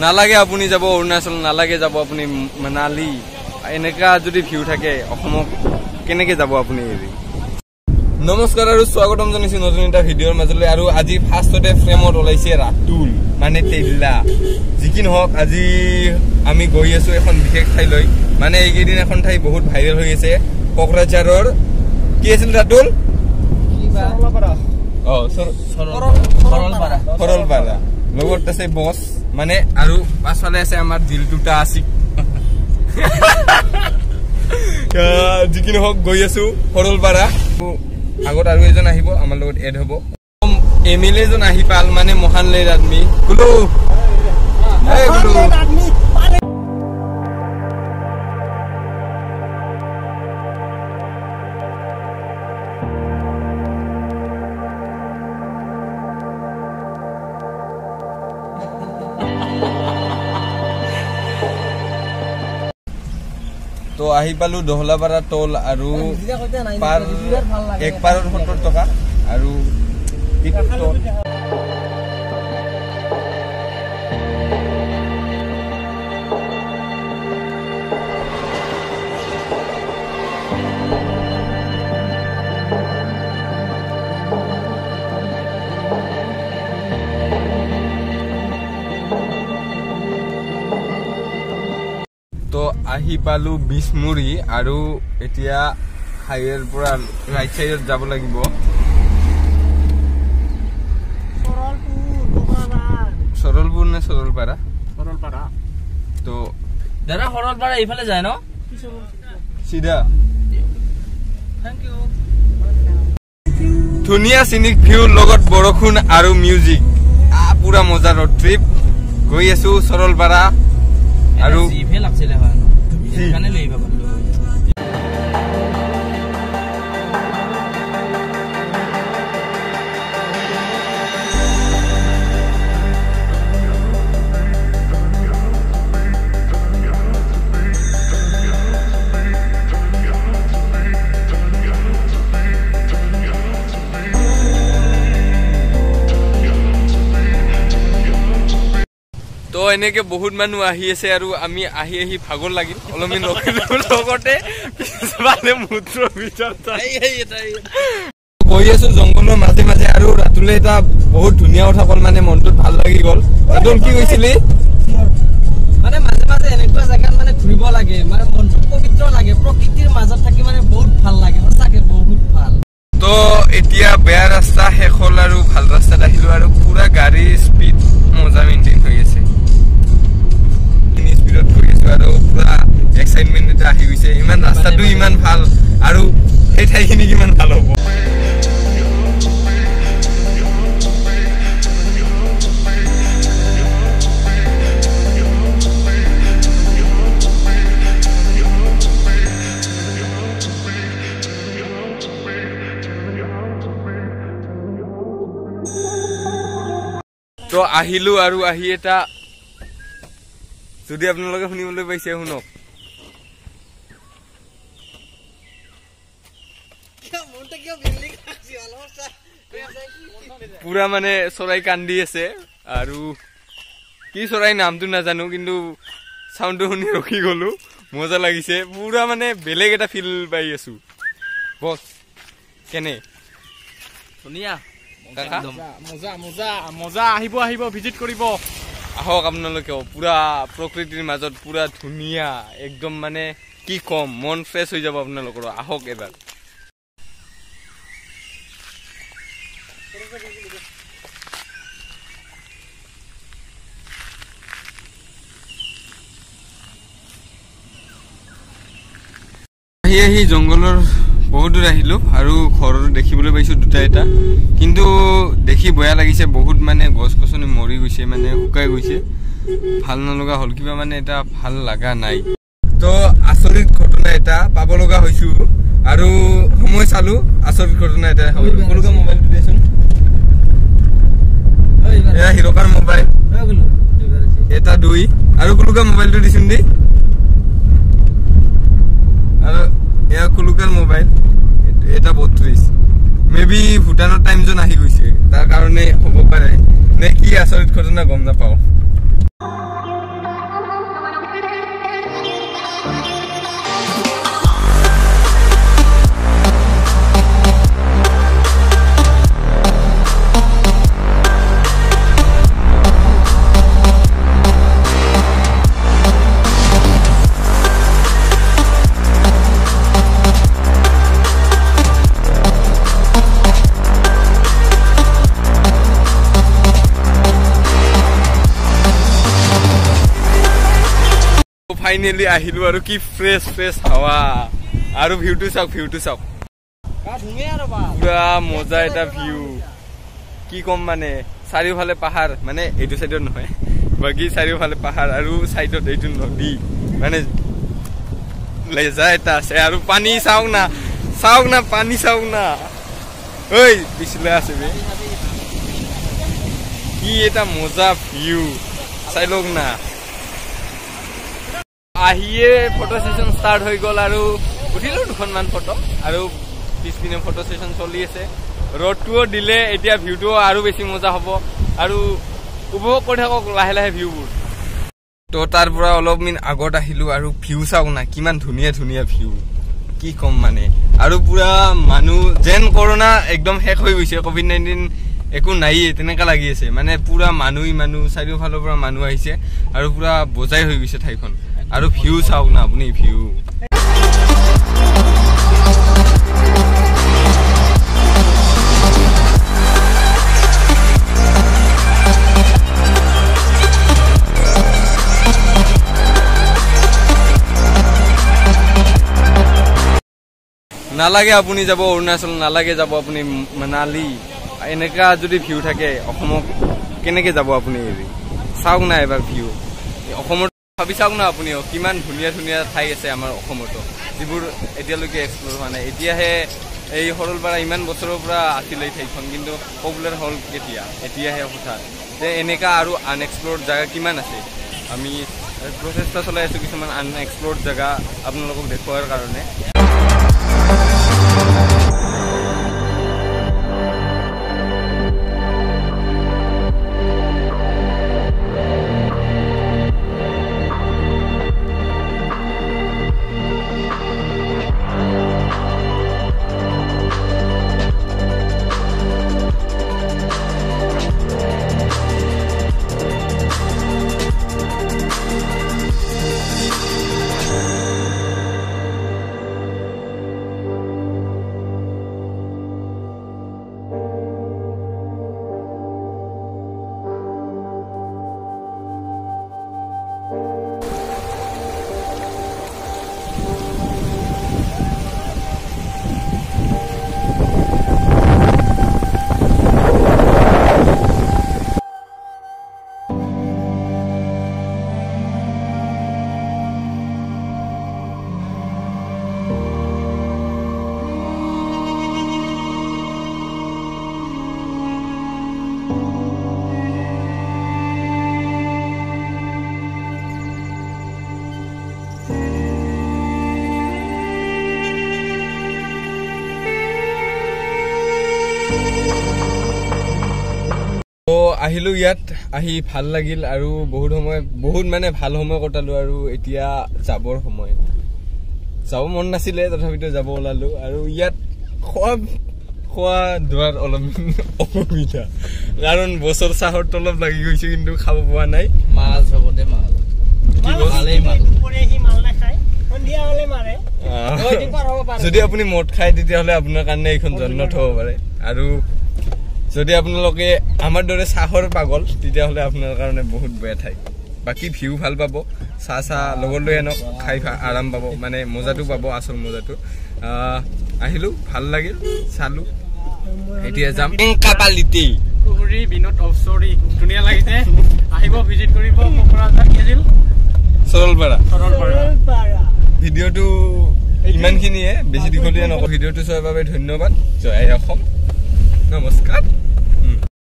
নালাগে আপুনি যাব অৰুণাচল, নালাগে যাব আপুনি মানালী, এনেকা যদি ভিউ থাকে অসমক কেনেকে যাব আপুনি এৰি। নমস্কাৰ আৰু স্বাগতম জনাইছো নতুন এটা ভিডিঅ'ৰ মাজলৈ। আৰু আজি ফাৰ্ষ্টতে ফ্ৰেমত ওলাইছে ৰাতুল মানে তেল্লা। যি কি নহওক, আজি আমি গৈ আছো এখন বিশেষ ঠাইলৈ। মানে এইকেইদিন এখন ঠাই বহুত ভাইৰেল হৈ আছে, কোকৰাঝাৰৰ কি আছিল ৰাতুল? সৰলপাৰা। লগত আছে বছ মানে, আৰু পাছফালে আছে আমাৰ দিলটোটা আছিক। যি কি নহওক, গৈ আছো সৰলপাৰা। আগত আৰু এজন আহিব আমাৰ লগত এড হ'ব। এম এল এজন আহি পাল, মানে মহান লেড আদমি কুলু। তো আহি পালো দহলাপাৰা টোল, আৰু পাৰ এক পাৰৰ 70 টকা আৰু তো আহি পালো বিছমুৰি। আৰু এতিয়া হাইৱেৰ পৰা ৰাইট চাইডত যাব লাগিব। সৰলপুৰ নে সৰলপাৰা? সৰলপাৰা। তো দাদা সৰলপাৰা এইফালে যায় ন? চিধা। Thank you. ধুনীয়া চিনিক ভিউ, লগত বৰষুণ আৰু মিউজিক, পুৰা মজা ৰোড ট্ৰিপ। গৈ আছো সৰলপাৰা। আৰু জিভে লাগছিলে হয় সেইকাৰণে লৈ আহিব পাৰিলো। তো এনেকে বহুত মানুহ আহি আছে আৰু আমি আহি আহি ভাগৰ লাগিল, অলপমান ৰখিলো, লগতে পিছফালে মূত্ৰ গৈ আছো জংঘলৰ মাজে মাজে। আৰু ৰাতুলে এটা বহুত ধুনীয়া কথা কল, মানে মনটোত ভাল লাগি গ'ল। ৰাতুল কি কৈছিলি? মানে মাজে মাজে এনেকুৱা জেগাত মানে ঘূৰিব লাগে, মানে মনটো পবিত্ৰ লাগে, প্ৰকৃতিৰ মাজত থাকি মানে বহুত ভাল লাগে, সঁচাকে বহুত ভাল। তো এতিয়া বেয়া ৰাস্তা শেষ হ'ল আৰু ভাল ৰাস্তাত আহিলো, আৰু পুৰা গাড়ীৰ স্পীড মজা মেইনটেইন হৈ আছে। স্পীডত গৈ আছো আৰু পুৰা এক্সাইটমেণ্ট এটা আহি গৈছে। ইমান ৰাস্তাটো ইমান ভাল আৰু সেই ঠাইখিনি কিমান ভাল হ'ব। তো আহিলো আৰু আহি এটা, যদি আপোনালোকে শুনিবলৈ পাইছে শুনক, পুৰা মানে চৰাই কান্দি আছে। আৰু কি চৰাই নামটো নাজানো, কিন্তু চাউণ্ডটো শুনি ৰখি গলো, মজা লাগিছে পুৰা, মানে বেলেগ এটা ফিল পাই আছো। বছ কেনে ধুনীয়া, মজা মজা মজা। আহিব আহিব, ভিজিট কৰিব আহক আপোনালোকেও। পুৰা প্ৰকৃতিৰ মাজত পুৰা ধুনীয়া একদম, মানে কি কম, মন ফ্ৰেছ হৈ যাব আপোনালোকৰ। আহক এবাৰ। আহি আহি জংঘলৰ বহুত দূৰ আহিলো আৰু ঘৰ দেখিবলৈ পাইছো দুটা এটা, কিন্তু দেখি বেয়া লাগিছে বহুত, মানে গছ গছনি মৰি গৈছে, মানে শুকাই গৈছে, ভাল নলগা হ'ল, কিবা মানে এটা ভাল লগা নাই। তো আচৰিত ঘটনা এটা পাব লগা হৈছো আৰু সময় চালো, আচৰিত ঘটনা এটা। মোবাইলটো দিয়াচোন, এয়া হিৰকাৰ মোবাইল এটা দুই, আৰু কুলুকা মোবাইলটো দিচোন দি, আৰু এয়া কুলুকাৰ মোবাইল এটা 32। মে বি ভূটানৰ টাইম জোন আহি গৈছে, তাৰ কাৰণে হ'ব পাৰে নে কি আচৰিত ঘটনা গম নাপাওঁ। ফাইনেলি আহিলো আৰু কি ফ্ৰেছ ফ্ৰেছ হাৱা আৰু ভিউটো চাওক, ভিউটো চাওক, পুৰা মজা এটা ভিউ। কি ক'ম মানে চাৰিওফালে পাহাৰ, মানে এইটো চাইডত নহয়, বাকী চাৰিওফালে পাহাৰ আৰু চাইডত এইটো নদী, মানে লেজা এটা আছে। আৰু পানী চাওক না, চাওক না, পানী চাওক না, ঐ পিছলে আছে বে, কি এটা মজা ভিউ, চাই লওক না। আহিয়ে ফটো ছেশ্যন ষ্টাৰ্ট হৈ গ'ল আৰু উঠিলো দুখনমান ফটো আৰু পিছপিনে ফটো ছেশ্যন চলি আছে। ৰ'দটোও দিলে, এতিয়া ভিউটোও আৰু বেছি মজা হ'ব আৰু উপভোগ কৰি থাকক লাহে লাহে ভিউবোৰ। তো তাৰ পৰা অলপ মিনিট আগত আহিলো আৰু ভিউ চাওক না, কিমান ধুনীয়া ধুনীয়া ভিউ, কি ক'ম মানে। আৰু পুৰা মানুহ যেন কৰোণা একদম শেষ হৈ গৈছে, কভিড-19 একো নাইয়ে তেনেকা লাগি আছে, মানে পুৰা মানুহ মানুহ, চাৰিওফালৰ পৰা মানুহ আহিছে আৰু পুৰা বজাই হৈ গৈছে ঠাইখন। আৰু ভিউ চাওক না আপুনি, ভিউ। নালাগে আপুনি যাব অৰুণাচল, নালাগে যাব আপুনি মানালী, এনেকা যদি ভিউ থাকে অসমক কেনেকে যাব আপুনি এৰি? চাওক না এবাৰ ভিউ অসমত, ভাবি চাওক না আপুনিও কিমান ধুনীয়া ধুনীয়া ঠাই আছে আমাৰ অসমতো, যিবোৰ এতিয়ালৈকে এক্সপ্ল'ৰ হোৱা নাই। এতিয়াহে এই সৰলপাৰা ইমান বছৰৰ পৰা আছিলে এই ঠাইখন, কিন্তু পপুলাৰ হ'ল কেতিয়া? এতিয়াহে হঠাৎ। যে এনেকা আৰু আনএক্সপ্ল'ৰ্ড জেগা কিমান আছে, আমি প্ৰচেষ্টা চলাই আছোঁ কিছুমান আনএক্সপ্ল'ৰ্ড জেগা আপোনালোকক দেখুওৱাৰ কাৰণে। আহিলো ইয়াত, আহি ভাল লাগিল আৰু বহুত সময়, বহুত মানে ভাল সময় কটালো। আৰু এতিয়া যাবৰ সময়, যাব মন নাছিলে তথাপিতো যাব ওলালো। আৰু ইয়াত খোৱা খোৱা ধোৱাৰ অলপ অসুবিধা, কাৰণ বছৰ চাহৰ তলপ লাগি গৈছে, কিন্তু খাব পোৱা নাই। মাছ হ'ব দে, মাছ যদি আপুনি মদ খায় তেতিয়াহ'লে আপোনাৰ কাৰণে এইখন জন্নত হ'ব পাৰে। আৰু যদি আপোনালোকে আমাৰ দৰে চাহৰ পাগল তেতিয়াহ'লে আপোনাৰ কাৰণে বহুত বেয়া ঠাই। বাকী ভিউ ভাল পাব, চাহ চাহ লগত লৈ আনক, খাই আৰাম পাব, মানে মজাটো পাব, আচল মজাটো। আহিলো, ভাল লাগিল, চালো, এতিয়া যাম ধুনীয়া লাগিছে, আহিব ভিজিট কৰিব সৰলপাৰা। ভিডিঅ'টো ইমানখিনিয়ে, বেছি দীঘলীয়া নকওঁ। ভিডিঅ'টো চোৱাৰ বাবে ধন্যবাদ। জয় অসম, নমস্কাৰ।